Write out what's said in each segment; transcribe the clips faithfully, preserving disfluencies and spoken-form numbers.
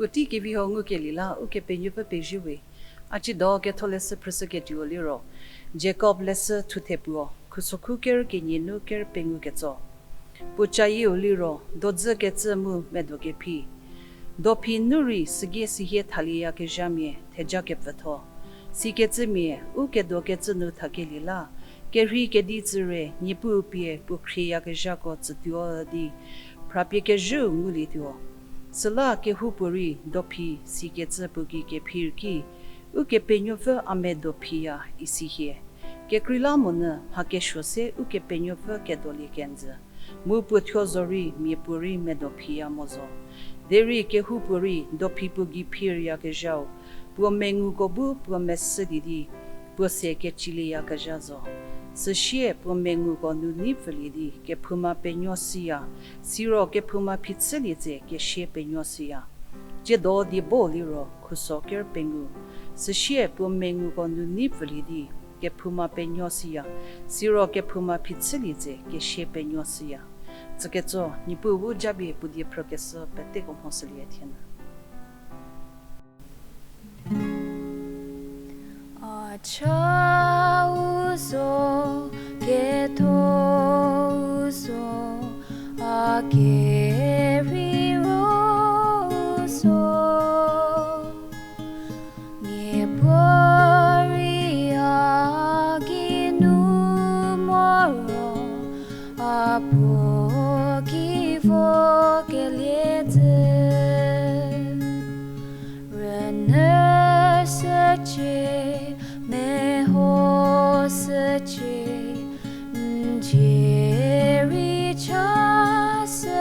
Puotei kevi hau ngukelie la Ukepenuopfü pezie we. A tsiedo ketholeshü phrüshüketuo liro, Jakob leshü thuthe puo, khusokhu ker kenie nu ker pengou ketso. Puo cayieu liro, dodzü kecü mu medo kephi. Dophi nu rei sügei sihie thalieyakezhamia theja kepfütho. Sikecümia, u kedokecü nu thakelie la, kerhei kedi tsüre Niepuu pie puo khrieyakezhako tsütuo di, phrapie kezhüu ngulietuo. Süla kehoupuorei dophi sikecü puo gei kephi rüki, Ukepenuopfü a medo phiya isi hie. Kekreilamonyü mha kesuo se Ukepenuopfü kedolie kenjü. Mu puo thuo zorei miapuorei medo phiya mo zo. Derei kehoupuorei dophi puo gei phiryakezhau, puo menguko bu puo mesülie di, puo se kecilieyakezha zo. Süsie puo menguko nunei pfülie di kephouma penuoshüya, siro kephouma phichülie tse kesia penuoshüya. Tsiedo diebo liro khuso ker pengou. Süsie puo menguko nunei pfülie di kephouma penuoshüya, siro kephouma phichülie tse kesia penuoshüya. Tsüketso, Niepuu bu japie puo die phrükeshü peteko mhoshülie thienyü. A chau zo, ketho zo, a kerheiro zo. Miapuorei a geinu moro, a puo ki vokelie zhü. Rünyü shücie, mehoshücie, n dzie rei chashücie.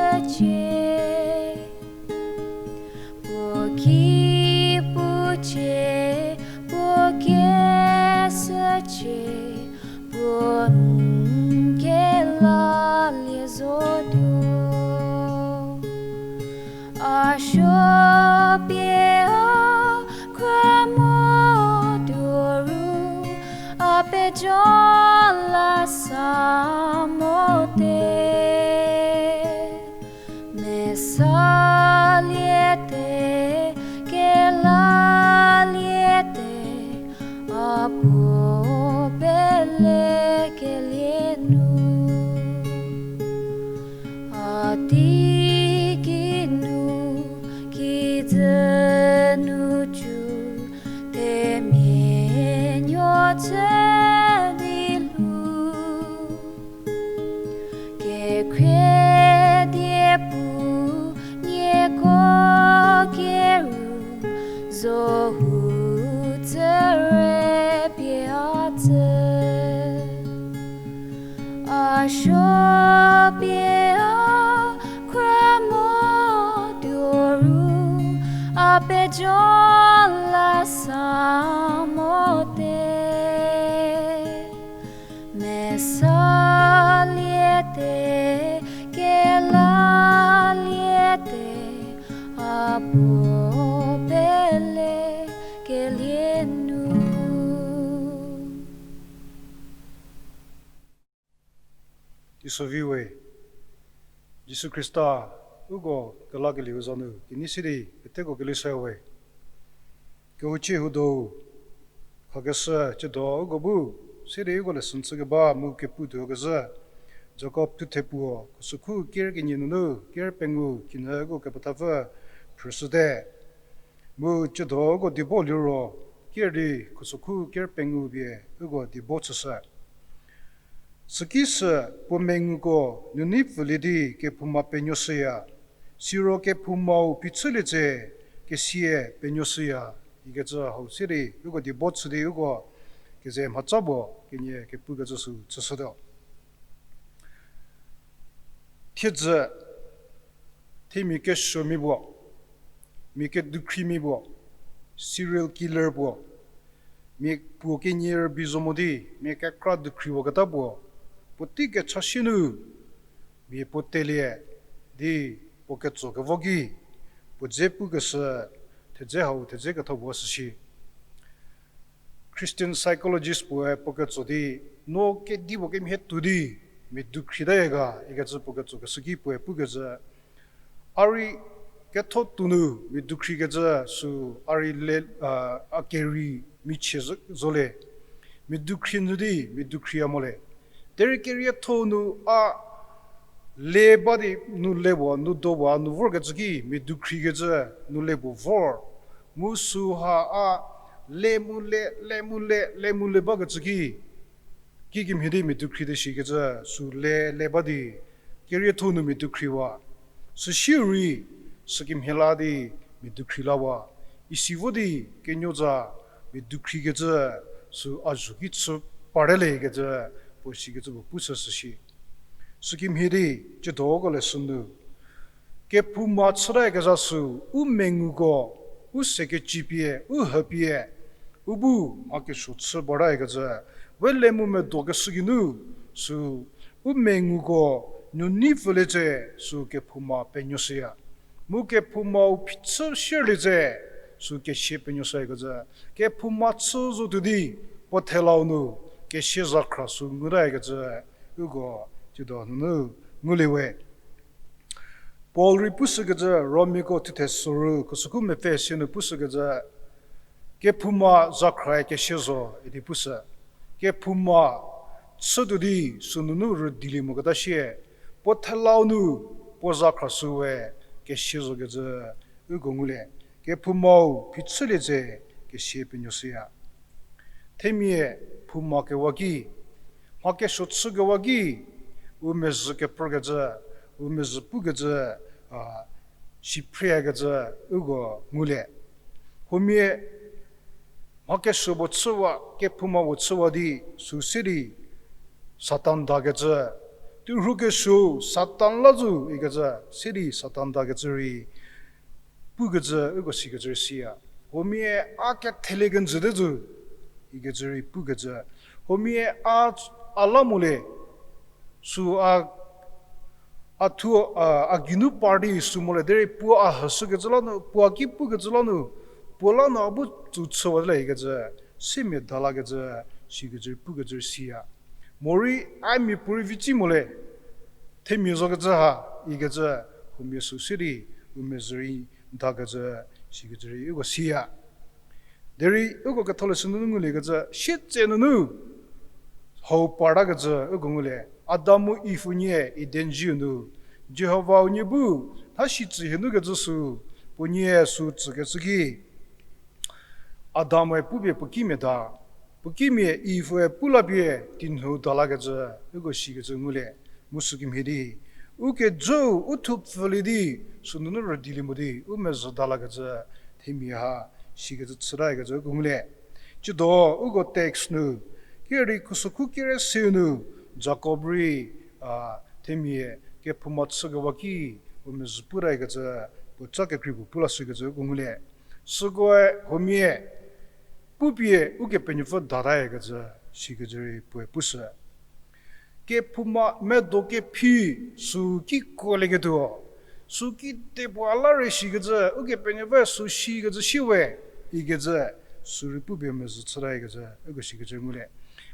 Puo ki pucie, puo keshücie, puo n kelalie zotuo. A suo pie a khra mo tuo ru, a pejo la sa mote. Mesaliete, kelaliete, a puo pelekelie nu. A teiki nu, kijü nu cu, themia nuo chü di lhou. Kekhrie diepu nieko keru, zo hu tsüre pie a tsü. A suo pie a khra mo tuo ru, a pejo la sa mote. Mesaliete, kelaliete, a puo pelekelie nu. Jisu vi we, Jisu Khrista, uko kelakelieu za nu kenei se di peteko kelushü we. Kehouchie hudo khakeshü tsiedo uko bu se di uko lesson chükeba mu kepu tuokezhü, Jakob thuthe puo, khusokhu ker kenie nunu ker pengou kinyü uko kepethapfü phrüshüte. Mu tsiedo uko diebo liro, ker di khusokhu ker pengou pie uko diebo chüshü. Süki sü puo menguko nunei pfülie di kephouma penuoshüya, siro kephoumau phichülie tse kesia penuoshüya, ikecü hau se di uko diebo chü di uko keze mhatsa puo kenie kepukecü sü chüshütuo. Thiedzü, themia kesuomia puo, mia kedukhrimia puo, serial killer puo, mia puo kenie rübei zo mo di mia kekra dukhriwaketa puo, puotei kecha sie nu mia puo telie di puo ketso kevo ki puo dze pukeshü thedze hau thedze ketho puo süshi. Christian psychologist puoe puo ketso di, no kedipuo kemhie tuo di mia dukhritaya ga ikecü puo ketso keshü ki puoe pukecü, a rei Ketho tuo nu mia dukhrikecü sü a rei le, a, a kerei michie zo, zo le. Mia dukhrie nyü di mia dukhriya mo le. Derei kerietho nu a le ba di nu le puo, nu do puo, a nu vorkecü ki mia dukhrikecü nu le puo vor. Mu süha a le mu le, le mu le, le mu le bakecü ki, kikemhie di mia dukhri di shikecü sü le, le ba di, kerietho nu mia dukhriwa. Süsie rei, sükemhie la di mia dukhri lawa. Isi vo di kenuo za mia dukhrikecü sü a zho ki chü parele kecü, puo shikecü puo pushü süsie. Sükemhie di, ciedo ko le sünu. Kephouma chütakezha sü, u menguko, u sekecipie, u hüpie, u bu mha kesuo chü bataikecü, we le mu medokeshü geinu, sü, u menguko, nunei pfülie tse, sü kephouma penuoshüya. Mu kephoumau phichü sierlie tse, sü kesia penuoshüyakecü, kephouma chü zotuo di, puo thelau nu, kesia zhakhra sü ngutaikecü, uko, ciedo nunu, ngulie we. Paul rei pushükecü, Romiako thuthe soru, khusükhu mepfü sie nu pushükecü, kephouma zhakhrae kesia zo idi pushü. Kephouma chütuo di sünunu rüdilie moketa sie, puo thelau nu puo zhakhra süwe kesia zokecü uko ngulie. Kephoumau phichülie tse kesia penuoshüya. Themia phouma kewa ki, mha kesuo chükewa ki, u mezhü kephrükecü, u mezhü pukecü, a, siphriakecü uko ngulie. Huomia mha kesuo puo chüwa, kephouma puo chüwa di sü se di Satan dakecü, turhu kesuo Satan la zo ikecü, se di Satan dakecü rei pukecü uko sikecü rei siya. Huomia a kethelie kenjüte zo ikecü rei pukecü. Huomia a, a la mo le, sü a, a thuo, a, a geinu party sü mo le, derei puo a hüshükecü la nu, puo a ki pukecü la nu, puo la nu a bu tsü chüwa le ikecü, simia dalakecü, sikecü rei pukecü rei siya. Morei a miapuorei vici mo le, themia zokecü ha, ikecü, huomia sü se di, u mezhü rei dakecü, sikecü rei uko siya. Derei uko ketholeshü nunu nguliekecü, sietse nunu hau partakecü uko ngulie. Adam mu Iv unie Eden ziu nu, Jihova unie bu, tha sitsü hie nukecü sü, puo nie sü tsükecü ki, Adam-e pupie puo kimia da, puo kimia Iv-e pu lapie tinhou dalakecü, uko sikecü ngulie, mu sükemhie di. U kejüu, u thupfülie di, sünunu rüdilie mo di, u mezhü dalakecü, themia ha, sikecü chütakecü uko ngulie. Ciedo, uko text nu, kiri khusokhu kere seu nu, Jakob rei, a, themia kephouma chükewa ki, u mezhü putakecü, puo ca kekrei puo pu lashükecü uko ngulie. Sükoe huomia, pupie Ukepenuopfü datakecü, sikecü rei puoe pushü. Kephouma medo kephi sü ki kuolieketuo, sü kidepuo a la rei sikecü, Ukepenuopfü sü sikecü siwe, ikecü, sü rei pupie mezhü chütakecü, uko sikecü ngulie.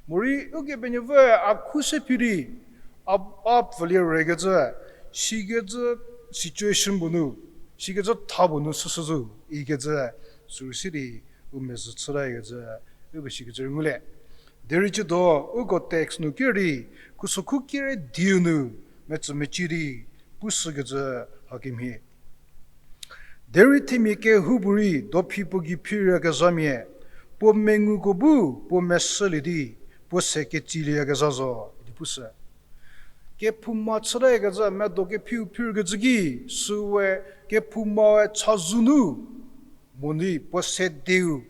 Morei Ukepenuopfü a khu se phi di, a, a pfülie rekecü, sikecü situation puo nu, sikecü tha puo nu süsü zo, ikecü, sü rei se di, u mezhü chütakecü, uko sikecü rei ngulie. Derei ciedo, uko text nu kiri, khusokhu kere diu nu, metsümeci di, pushükecü hakemhie. Derei themia kehoupuorei dophi puo gei phiryakezhamia, puo menguko bu puo meshülie di, puo se kecilieyakezha zo, idi pushü. Kephouma chütakecü, medo kephiu phirkecü ki, süwe kephoumae chazou nu, mo di puo sedeu,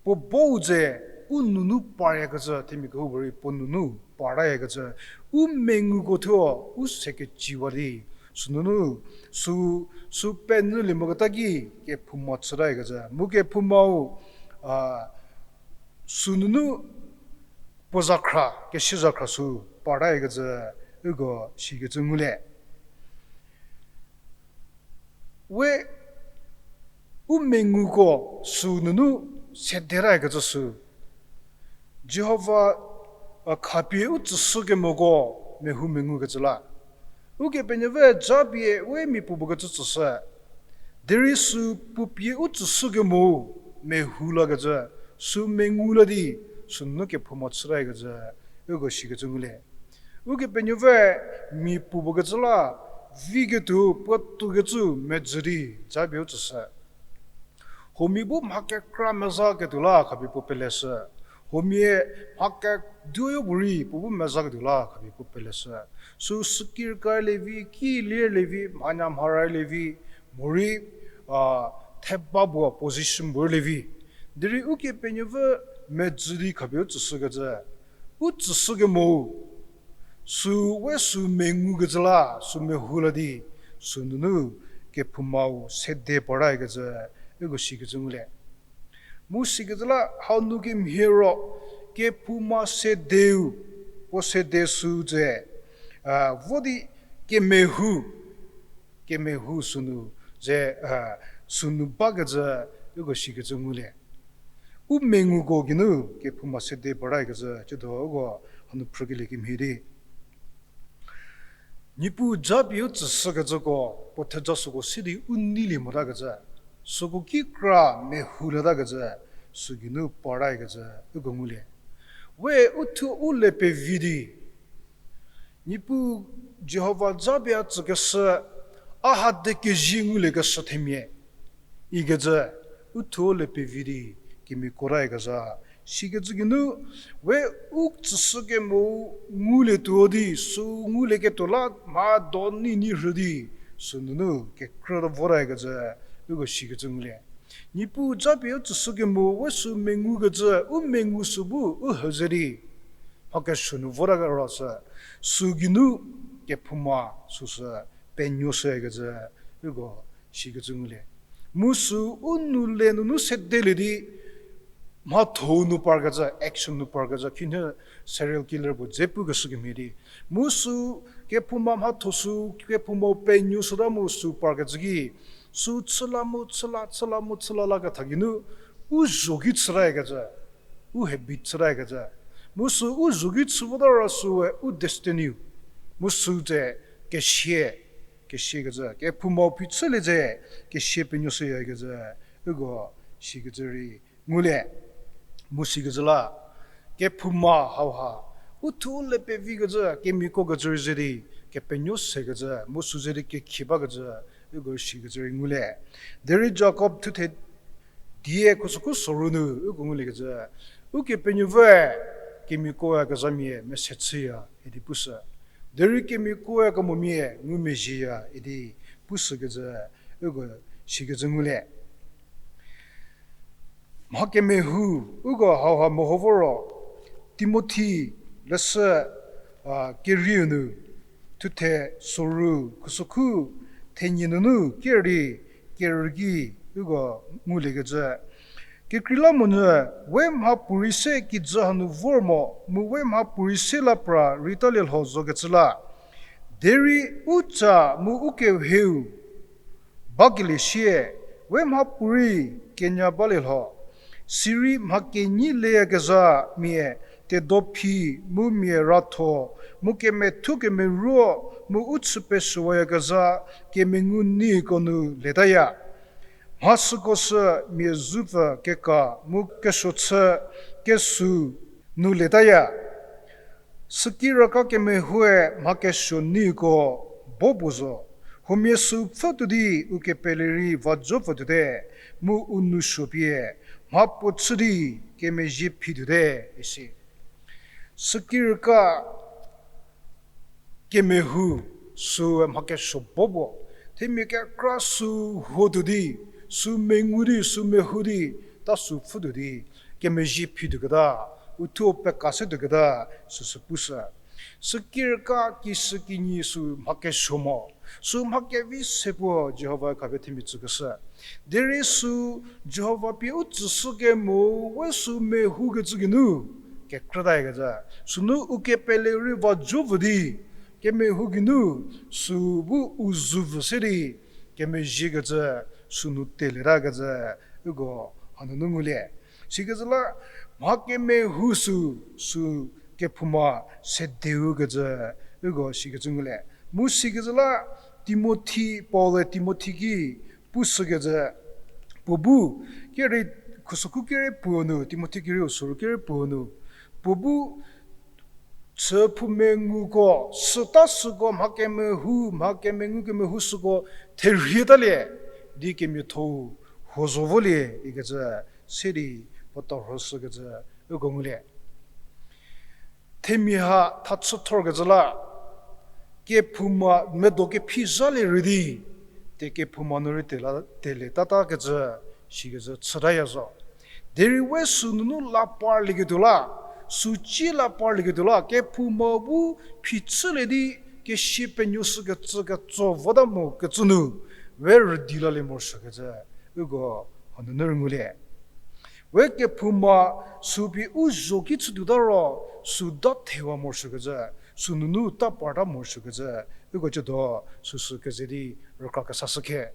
puo bou ze, u nunu paryakecü, themia kehoupuorei puo nunu paryakecü, u menguko thuo, u se keciwa di, sünunu, sü, sü penyülie moketa ki, kephouma chütakecü, mu kephoumau, a, sünunu puo zhakhra, kesia zhakhra sü patakecü, uko sikecü ngulie. We u menguko sünunu sederakecü sü, Jihova, a, khapie u tsüshükemoko mehou mengukecü la. Ukepenuopfü japie we mia puopuo kecü tsüshü. Derei sü puo pie u tsüshü kemo, mehu lakecü, sü mengu la di, sünunu kephouma chütakecü, uko shikecü ngulie. Ukepenuopfü mia puo puo kecü la, viketuo puotou kecü medzü di, japie u tsüshü. Huomia bu mha kekra mezha ketuo la khapie puo peleshü. Huomia mha keduoyo puorei puo bu mezha ketuo la khapie puo peleshü. Sü sükirka levi, ki lir levi, mhanya mhara levi, morei, a, theba puo position puo levi. Derei Ukepenuopfü medzü di khapie u tsüshükecü. U tsüshü kemo, sü we sü mengukecü la, sü mehu la di, sünunu kephoumau sede partakecü, uko shikecü ngulie. Mu sikecü la hanu kemhie ro, kephouma sedeu, puo sede sü ze, a, vo di kemehu, kemehu sünu ze, a, sünu bakecü, uko shikecü ngulie. U menguko geinu kephouma sede partakecü, ciedo uko hanu phrükelie kemhie di. Niepuu japie u tsüshükecüko, puo theja süko se di u neilie motakecü, süko kikra mehuletakecü, sü geinu partakecü, uko ngulie. We u thuo u le pevi di, Niepuu Jihova japie a tsükeshü, a ha de kezie nguliekeshü themia ikecü, u thuo le pevi di kemiako takezha, sikecü geinu, we u tsüshü kemo ngulietuo di, sü ngulieketuo la mha do nei nei rhü di, sünunu kekrü votakecü, uko sikecü ngulie. Niepuu japie u tsüshü kemo we sü mengukecü, u mengu sü bu u hüze di, mha kesuo nu vota ro sü, sü geinu kephouma süsü penuoshükecü, uko sikecü ngulie. Mu sü u nou le nunu sedelie di, mhatho nu parkecü, action nu parkecü, khinhie serial killer puo dze pukeshü kemhie di. Mu sü kephouma mhatho sü, kephouma penuoshüta mu sü parkecü ki, sü chüla mu chüla, chüla mu chüla laketha geinu, u zho ki chütakecü, u habit chütakecü. Mu sü u zho ki chü vota ro süe u destiny. Mu sü tse kesia, kesiakecü, kephoumau phichülie tse, kesia penuoshüyakecü, uko sikecü rei ngulie. Mu sikecü la, kephouma hauha, u thuo le pevikecü, kemiakokecü rei ze di, kepenuo sekecü, mu sü ze di kekhie bakecü, uko sikecü rei ngulie. Derei Jakob thuthe die khusokhu soru nu, uko nguliekecü, Ukepenuopfüe kemiakoyakezhamia mese chüya idi pushü. Derei kemiakoyakemomia ngumezhieya idi pushükecü, uko sikecü ngulie. Mha kemehou, uko hauha meho voro, Timothi leshü, a, kerieu nu, thuthe soru, khusokhu, thenie nunu, kerei, kerüki, uko nguliekecü. Kekreilamonyü, we mhapuorei se kijü hanu vor mo, mu we mhapuorei se la pra reitalie lho zokecü la. Derei u tsa mu u keheu, bakelie sie, we mhapuorei kenya balie lho. Sirei mha kenyi leyakezha mia, tedophi mu mia ratho, mu kemethu kemeruo, mu u chü pesuowayakezha, kemengu nieko nu letaya. Mha süko sü mia zupfü keka mu kesuo chü kesu nu letaya. Sükiraka kemehoue mha kesuo nieko bo puo zo. Huomia sü pfhütuo di u kepele rei va zopfü tuote, mu u nou suo pie mha puo chü di kemezhie phi tuote, isi. Sükiraka kemehou süe mha kesuo bo puo. Themia kekra sü huo tuo di, sü mengu di, sü mehou di, ta sü pfhütuo di, kemezhie phi tuoketa, uthuo peka se tuoketa, süsü pushü. Sükiraka kisükinyi sü mha kesuo mo. Sü mha kevi se puo Jihova khapie themia tsükeshü. Derei sü Jihova pie u tsüshü kemo we sü mehoukecü geinu, kekrütakecü. Sünu u kepele rei va zopfü di, kemehou geinu, sü bu u zopfü se di, kemezhiekecü, sünu teletakecü, uko hanunu ngulie. Sikecü la, mha kemehou sü, sü kephouma sedeukecü, uko sikecü ngulie. Mu sikecü la, Timothi, Paul-e Timothi ki, pushükecü, puo bu, kere, khusokhu kere puo nu, Timothi kerieu soru kere puo nu, puo bu, chü phou menguko, süta süko, mha kemehu, mha kemengu kemehu süko, therhie talie, di kemiatho-u, huo zo volie, ikecü, se di, puo torhoshükecü, uko ngulie. Themia ha thachü thorkecü la, kephouma medo kephi zhalie rei di, te kephouma nu rei tela, tele tatakecü, sikecü chütaya zo. Derei we sünunu la parlieketuo la, sü cie la parlieketuo la, kephouma bu phichülie di, kesia penuoshükecü ketso vota mokecü nu, we rüdi lalie morosuokecü, uko hanunu rei ngulie. We kephouma sü pie u zho ki chütuota ro, sü da thewa morosuokecü, sünunu ta parta morosuokecü, uko ciedo süsü keze di rükra kesashü khe.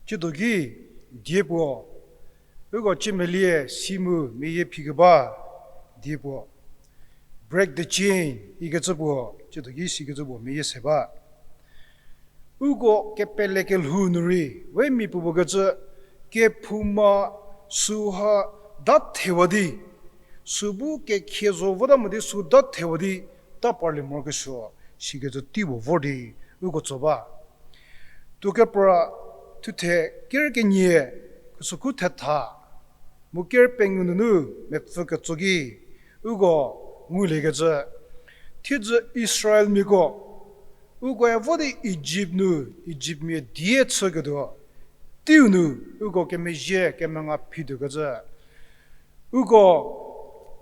Ciedo ki, die puo, uko ciemelie si mu meyie phikeba, die puo, break the chain ikecü puo, ciedo ki sikecü puo meyie se ba. Uko kepele kelhou nu rei, we mia puopuo kecü, kephouma süha da thewa di, sü bu kekhie zo vota mo di sü da thewa di, ta parlie morokesuo, sikecü tei puo vor di, uko tso ba. Tuokepra thuthe ker kenie, khusokhu thetha, mu ker pengou nunu mepfü ketso ki, uko nguliekecü, thiedzü Israelmiako, ukoe vo di Ijipt nu, Ijiptmia die chüketuo, teiu nu, uko kemezhie kemenga phituokecü, uko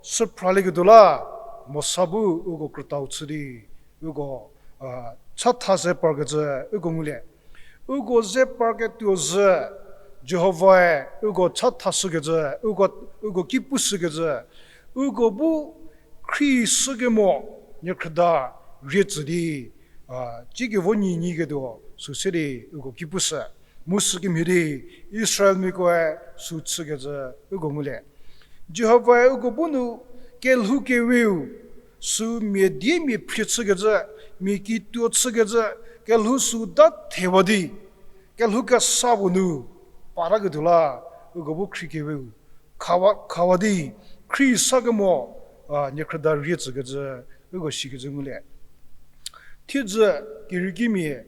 süphralieketuo la, Mosa bu uko krütau chü di, uko, a, chatha ze parkecü, uko ngulie. Uko ze parketuo zhü, Jihovae uko chathashükecü, uko, uko ki pushükecü, uko bu khrieshükemo niekhrüda rie tsü di, a, ciekevo nyi nyiketuo sü se di uko ki pushü. Mu sükemhie di Israelmiakoe sü chükecü uko ngulie. Jihovae uko bu nu kelhou keweu, sü mia die mia phrie chükecü, mia kituo chükecü, kelhou sü da thewa di, kelhou kesa puo nu, paraketuo la, uko bu khrie keweu, khawa, khawa di, khriesakemo, a, niekhrüda rie tsükecü, uko sikecü ngulie. Thiedzü keriekimia,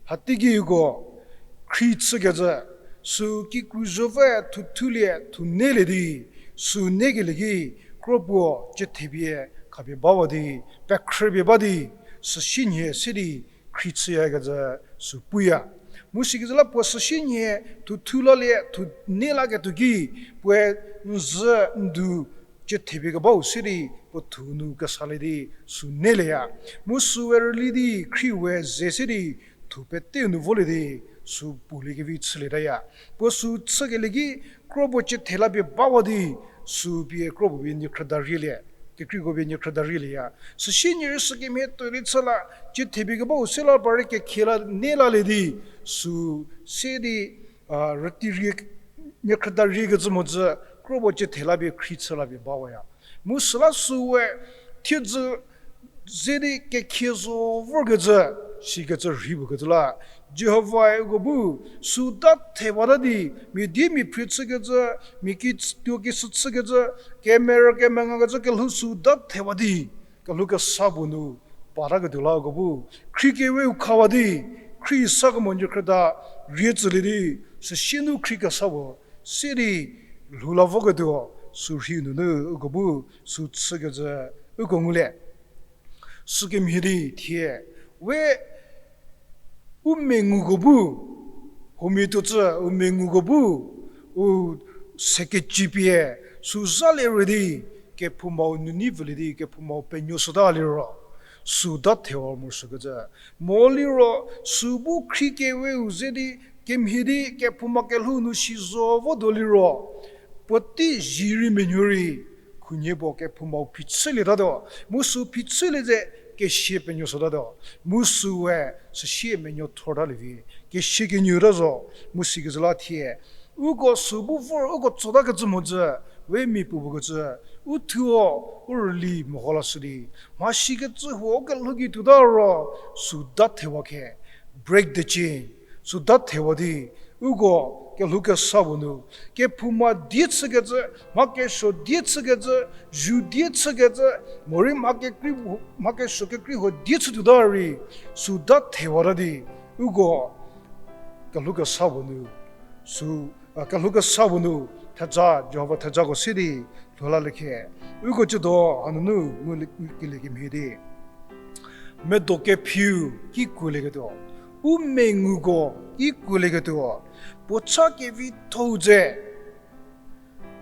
hateiki uko, khrie chükecü, sü kikru zhüpfü thuthulie, thunelie di, sü nekelie ki, kropuo ciethepie khapie bawa di, pekhrüpie ba di, süsienhie se di, khrie chüyakecü sü puya. Mu sikecü la puo süsienhie thuthu lalie, thune laketuo ki, puoe n zhü n du ciethepie kebau se di, puo thu nu kesalie di, sü nelieya. Mu süe rüli di, khrie we ze se di, thu pete nu volie di, sü puliekevi chülietaya. Puo sü chükelie ki, kropuo ciethe la pie bawa di, sü pie kropuo pie niekhrüda rielie. Kekreiko pie niekhrüda rielieya. Süsienhie rei sükemhie tuo di chü la, ciethepie kebau se la par rei kekhie la ne lalie di, sü se di, a, rüti rie, niekhrüda riekecü mhodzü, kropuo ciethe la pie khrie chü la pie bawaya. Mu süla süe, thiedzü ze di kekhie zo vorkecü, sikecü rhei puo kecü la, Jihovae uko bu, sü da thewata di, mia die mia phrie chükecü, mia kituo kishü chükecü, kemerü kemengakecü kelhou sü da thewa di, kelhou kesa puo nu, paraketuo la uko bu, khrie keweu khawa di, khriesakemo niekhrüda rie tsülie di, süsie nu khrie kesa puo, se di, lhou la voketuo, sü rhei nunu uko bu, sü chükecü, uko ngulie. Sükemhie di thie, we u menguko bu, huomia tuo cü u menguko bu, u sekecipie, sü zalie rei di, kephoumau nunei vülie di, kephoumau penuoshüta liro, sü da thewa morosuokecü. Mo liro, sü bu khrie keweu ze di, kemhie di, kephouma kelhou nu si zo votuo liro, puotei zie rei menuo rei, khunhie puo kephoumau phichülietatuo, mu sü phichülie ze kesia penuoshütatuo, mu süe süsie menuo thortalie vi, kesia kenuota zo, mu sikecü la thie, uko sü bu vor uko tsotakecü mhodzü, we mia puopuo kecü, u thuo, u rüli meho lashü di, mha sikecü huo u kelhou gei tuota ro, sü da thewa khe, break the chain, sü da thewa di, Uko kelhou kesa puo nu, kephouma die chükecü, mha kesuo die chükecü, zu die chükecü, morei mha kekrei, mha kesuo kekrei huo die chütuota rei, süu da thewata di, uko kelhou kesa puo nu, sü, a, kelhou kesa puo nu, theja, Jihova thejako se di, lhou lalie khe, uko ciedo hanunu ngulie, ngukelie kemhie di. Medo kephiu ki kuolieketuo, u menguko ki kuolieketuo, puo cha kevithou ze,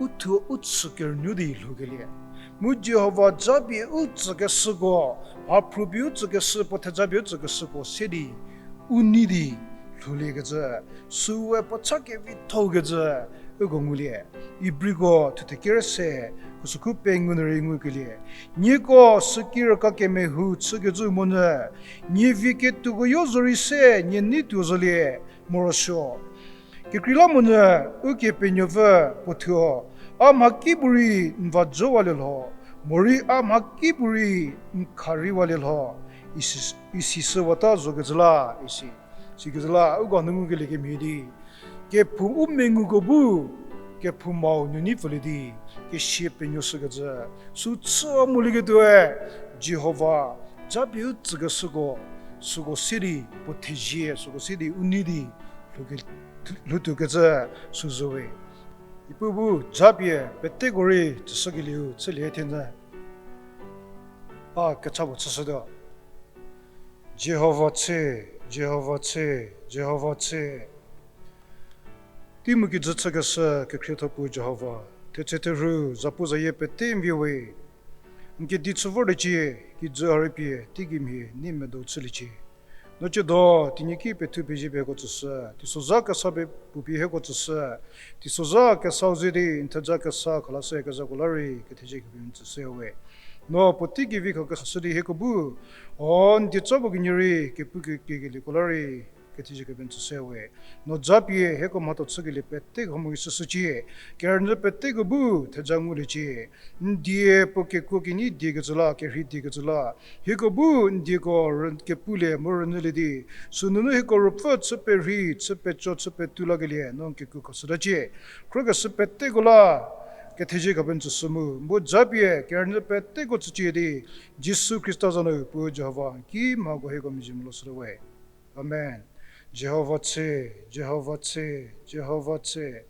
u thuo u chü kerünyü di lhoukelie. Mu Jihova japie u tsükeshüko, mhaphrüpie u tsükeshü, puo thejapie u tsükeshüko se di, u nei di lhouliekecü, süu we puo cha kevithou kecü, uko ngulie. Ibriko thuthe kerü se, khusükhu pengou nu rei ngukelie. Nieko süki rüka kemehou chükecü monyü, nie vie ketuoko yo zorei se nie nei tuo zolie, morosuo. Kekreilamonyü Ukepenuopfü puo thuo, a mhakipuorei n va jowalie lho, morei a mhakipuorei n kharei walie lho, isi, isi shüwata zokecü la, isi. Sikecü la, uko nu ngukelie kemhie di. Kephou u menguko bu, kephoumau nuo nei pfülie di, kesia penuoshükecü, sü chü molieketuoe, Jihova, japie u tsükeshüko, süko se di, puo thezie, süko se di, u nei di, lhouke-, lhoutuokecü, sü zowe. Ipu bu, japie, peteko rei, tsüshükelieu, chülie thenyü. A, kecha puo chüshütuo. Jihova tse, Jihova tse, Jihova tse. Teimu kijü chükeshü kekhrietho puo Jihova, thetse therhu, zapuzayie pete n vie we. N kedi chü vorliecie, kijü ha rei pie, teigei mhie, nei medo chüliecie. No ciedo, teinyiki pethu pezie pie hieko tsüshü, teisozha kesa pie puo pie hieko tsüshü, teisozha kesau ze di, n theja kesa khalashükezhako la rei, kethezie khapie n tsüshüya we. No puotei kevi khakeshü di hieko bu, o n dieca puo kenie rei, kepu ke-, kekelieko la rei, kethezie khapie n tsüshüya we. No japie hieko mhatho chükelie pete kemo rei shüshücie, kerünyü peteko bu theja nguliecie. N die puo kekuo kenyi diekecü la, kerhei diekecü la, hieko bu n dieko rü-, kepulie mu rünyülie di, sünunu hieko ruopfü chü perhei, chü peco, chü petu lakelie, no n kekuo khashütacie. Khrokeshü peteko la, kethezie khapie n tsüshü mu, n bu japie, kerünyü peteko tsücie di, Jisu Khrista za nu puo Jihova, n ki mhako hieko mezhie molo shütuo we. Amen. Jihova tse, Jihova tse, Jihova tse.